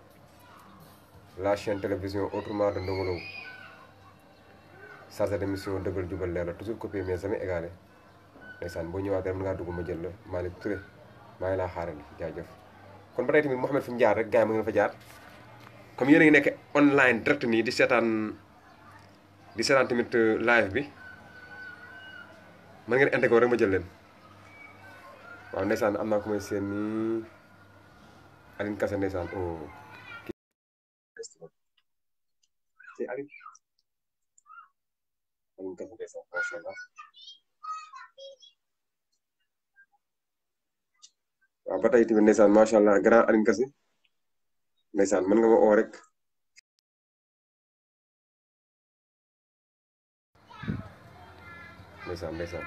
la chaîne télévision autrement de Ndongo Lo chargé d'émission dëggal jubal leer la toujours copié mais jamais égalé ndeysaan boo ñëwaatee mën ngaa dugg ma jël la Malick Touré maa ngi laa xaarandi jaajëf kon ba tey tamit Mouhamed fi mu jaar rek gars yi ma ngeen fa jaar comme yéen a ngi nekk online direct nii di seetaan tamit live bi mën ngeen intégré rek ma jël leen waaw ndeysaan am naa ko may seen nii Aline Kassé ndeysaan Aline Kassé ndeysaan macha allah waaw ba tey tamit ndeysaan macha allah grand Aline Kassé ndeysaan mën nga ma oo rek ndeysaan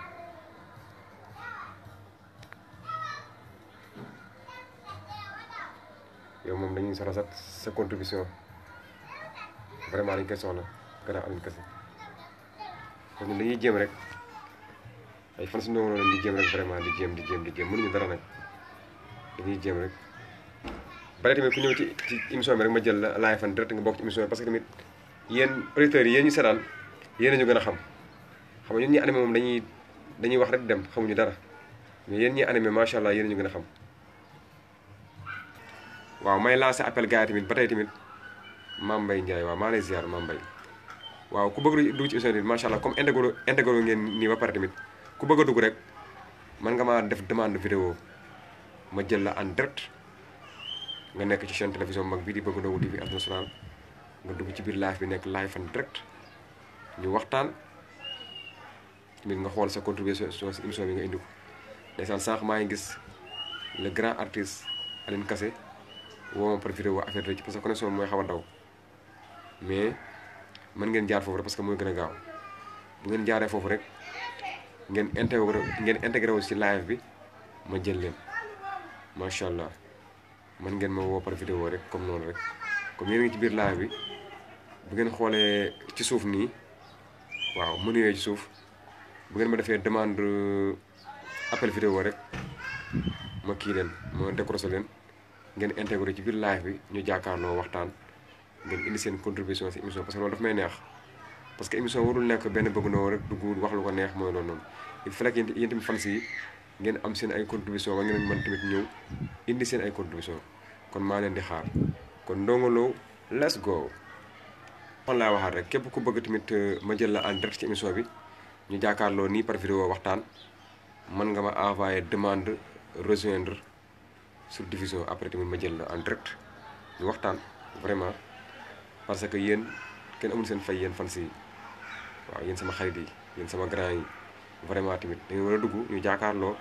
yow moom dañuy soxla sa contribution vraiment dañ koy soxla grand Aline Kassé kon ñun dañuy jéem rek ay fan si Ndongo Lo di jéem rek vraiment di jéem mënuñu dara nag dañuy jéem rek bare tamit ku ñëw ci émission bi rek ma jël la live fan direct nga bokk ci émission bi parce que tamit yéen auditeurs yi yéen ñu seetaan yéen a ñu gën a xam nga ñun ñi animé moom dañuy wax rek dem xamuñu dara mais yéen ñi animé macha allah yéen a ñu gën a xam waaw may lancé appel gars yi tamit ba tey tamit Mame Mbaye Ndiaye waaw maa lay ziar Mame Mbaye waaw ku bëgg dugg ci émission bi macha allah comme intégré ngeen nii ba pare tamit ku bëgg a dugg rek mën nga maa def demande vidéo ma jël la en direct nga nekk ci chaîne télévision mag bii di Bëgg Ndongo TV international nga dugg ci biir live bi nekk live en direct ñu waxtaan tamit nga xool sa contribution si émission bi nga indi ko ndeysaan sànq maa ngi gis le grand artiste Aline Kassé woo ma par vidéo affaire ci parce que connexion mooy xaw a daw mais mën ngeen jaar foofu rek parce que mooy gën a gaaw bu ngeen jaaree foofu rek ngeen intégré wu ci live bi ma jël leen macha allah mën ngeen ma woo par vidéo rek comme noonu rek comme yéen a ngi ci biir live bi bu ngeen xoolee ci suuf nii waaw menu yooyu ci suuf bu ngeen ma defee demande appel vidéo rek ma kii leen ma décroché leen ngeen intégré ci biir live bi ñu jàkkaarloo waxtaan ngeen indi seen contribution si émission parce que loolu daf may neex parce que émission warul nekk benn bëgg noo rek dugg wax lu ko neex mooy loolu noonu il faut que yéen tamit fans yi ngeen am seen ay contribution ba ngeen mën tamit ñëw indi seen ay contribution kon maa leen di xaar kon Ndongo Lo let's go. man laa waxaat rek képp ku bëgg tamit ma jël la en direct ci émission bi ñu jàkkaarloo nii par vidéo waxtaan mën nga ma envoyé demande rejoindre sur diffusion après tamit ma jël la en direct ñu waxtaan vraiment parce que yéen kenn amul seen fay yéen fans yi waaw yéen sama xarit yi yéen sama grand yi vraiment tamit da ngeen war a dugg ñu jàkkaarloo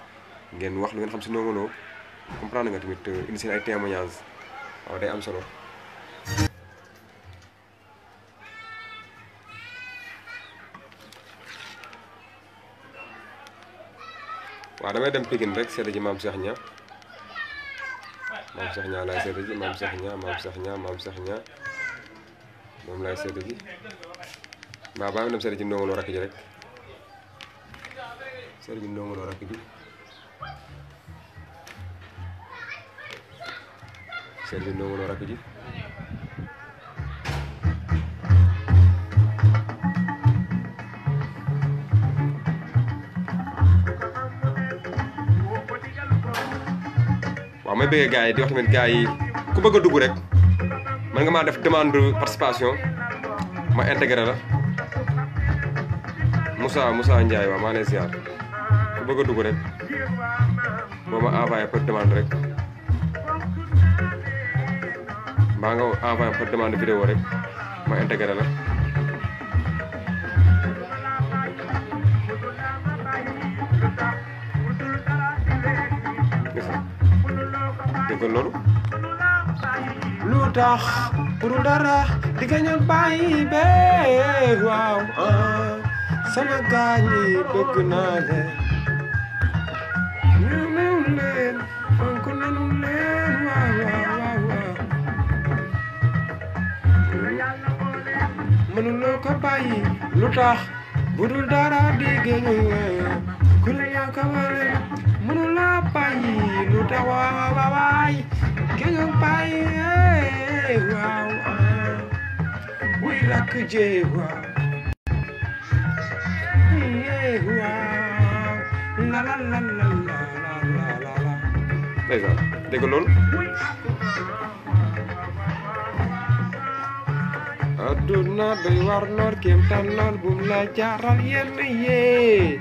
ngeen wax lu ngeen xam si Ndongo Lo comprendre nga tamit indi seen ay témoignages waaw day am solo. waaw damay dem Pikine rek seeta ji maam Cheikh Niang laay seeta ji maam Cheikh Niang moom laay seeta ji waaw baa ngi dem seeta ji Ndongo Lo rakk ji rek seeta ji Ndongo Lo rakk ji seeta ji Ndongo Lo rakk ji waaw may bëggee gars yi di wax tamit gars yi ku bëgg a dugg rek mën nga maa def demande participation ma intégré la Moussa Ndiaye waaw maa lay ziar ku bëgg a dugg rek boo ma envoyé par demande rek mbaa nga envoyé par demande vidéo rek ma intégré la dégg loolu lu tax pour dara di nga ñu bàyyi bee waaw sama gaañ yi bëgg naa leen ñu nanu leen fonk nanu leen waaw mënuloo ko bàyyi lu tax bu dul dara di nga ñu ku la yaakaar mënuloo bàyyi lu tax waay gëñu bàyyi waaw wuy rakk jee waaw la la la la la ndeysaan dégg loolu adduna doy war lool kéemtaan lool bum la jaaral yenn yee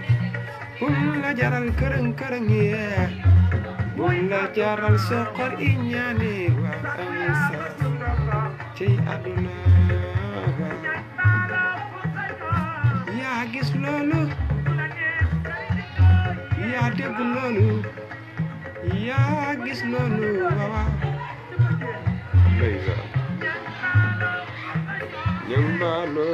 bum la jaaral kërëng yee bum la jaaral soxor i ñaane waaw am sa ci adduna yaa gis loolu yaa dégg loolu yaa gis loolu waaw ndeysaan ñëng baalo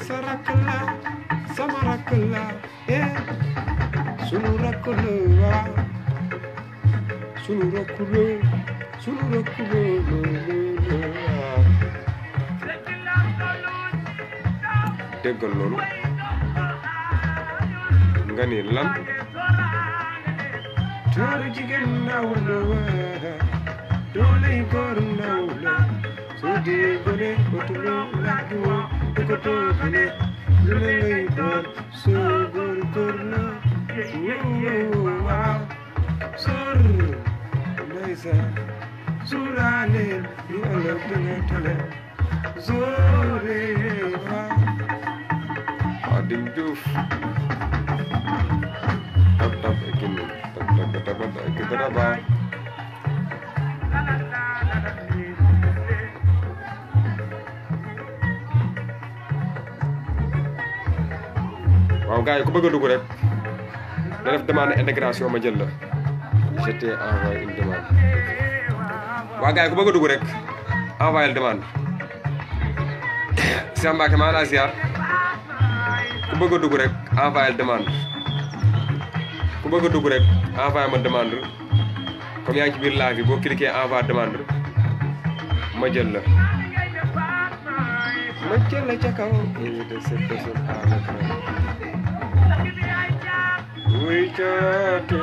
sa rakk la sama rakk la sunu rakk la waaw sunu rakk la waaw déggal loolu nga ni lan tooru jigéen ndaw la waa dooley góor ndaw la soo dee gone otuloo laaj woo du ko toogale lu la ngay doon soo góor la waaw sor ndeysaan suuraaleel lu ëllëg danga tale zoore waaw Xaadim Juuf tap ekin tap kita ba waaw gars yi ku bëgg a dugg rek da def demande intégration ma jël la je t'ai envoyé une demande waaw gars yi ku bëgg a dugg rek envoyé la demande Cheikh Mbacké maa la ziar ku bëgg a dugg rek envoyé la demande ku bëgg a dugg rek envoyé ma demande comme yaa ngi ci biir live bi boo cliquer envoyé demande ma jël la ca kaw et de cette personne à l'écran oui caate